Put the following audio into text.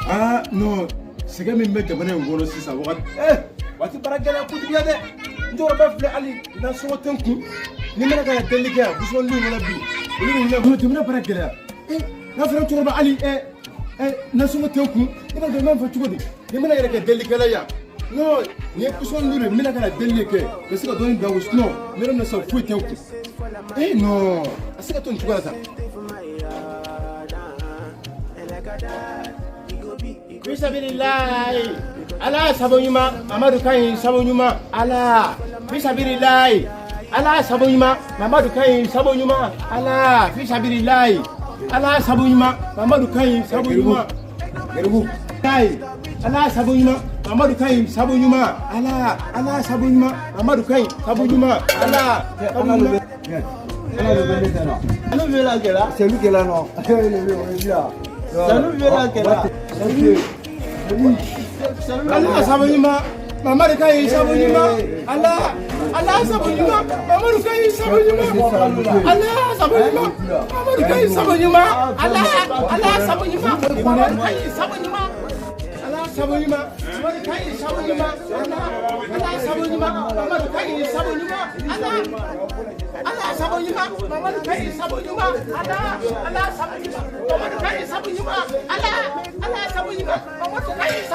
Ah non, sɛgɛn min bɛ jamana in kɔnɔ sisan wagati waati baara gɛlɛya kojugu ya dɛ. N cɛkɔrɔba filɛ, hali nasɔngɔ tɛ n kun. Ni n bɛna ka na delili kɛ yan busɔn du kɔnɔ bi, olu bɛ hinɛ. Jamana baara gɛlɛya. N'a fɔra cɛkɔrɔba, hali nasɔngɔ tɛ n kun, i b'a dɔn n b'a fɔ cogo di? Ni n bɛna yɛrɛ kɛ delilikɛla yan, non, nin ye busɔn du de, n bɛna ka na delili kɛ ka se ka dɔɔnin bila n kun, sinon n yɛrɛ bɛna sisan, foyi tɛ n kun. Non, a se ka to nin cogoya la sa. Fisabililayi, Ala sago ɲuman, Mamadu ka ɲi sago ɲuman. Ala fisabililayi, Ala sago ɲuman, Mamadu ka ɲi sago ɲuman. Ala fisabililayi, Ala sago ɲuman, Mamadu ka ɲi sago ɲuman. Garibu. Layi, Ala sago ɲuman, Mamadu ka ɲi sago ɲuman. Ala, Ala sago ɲuman, Mamadu ka ɲi sago ɲuman. Ala sago ɲuman. C'est lui qui est là, non? Il est là. C'est lui qui est là. Ala sago ɲuman, Mamadu ka ɲi sago ɲuman. Ala, Ala sago ɲuman, Mamadu ka ɲi sago ɲuman. Ala sago ɲuman, Mamadu ka ɲi sago ɲuman. Ala, Ala sago ɲuman, Mamadu ka ɲi sago ɲuman. Ala sago ɲuman, Mamadu ka ɲi sago ɲuman. Ala, Ala sago ɲuman, Mamadu ka ɲi sago ɲuman. Ala, Ala sago ɲuman, Mamadu ka ɲi sago ɲuman. Ala, Ala sago ɲuman, Mamadu ka ɲi sago ɲuman. Ala, Ala sago ɲuman, Mamadu ka ɲi.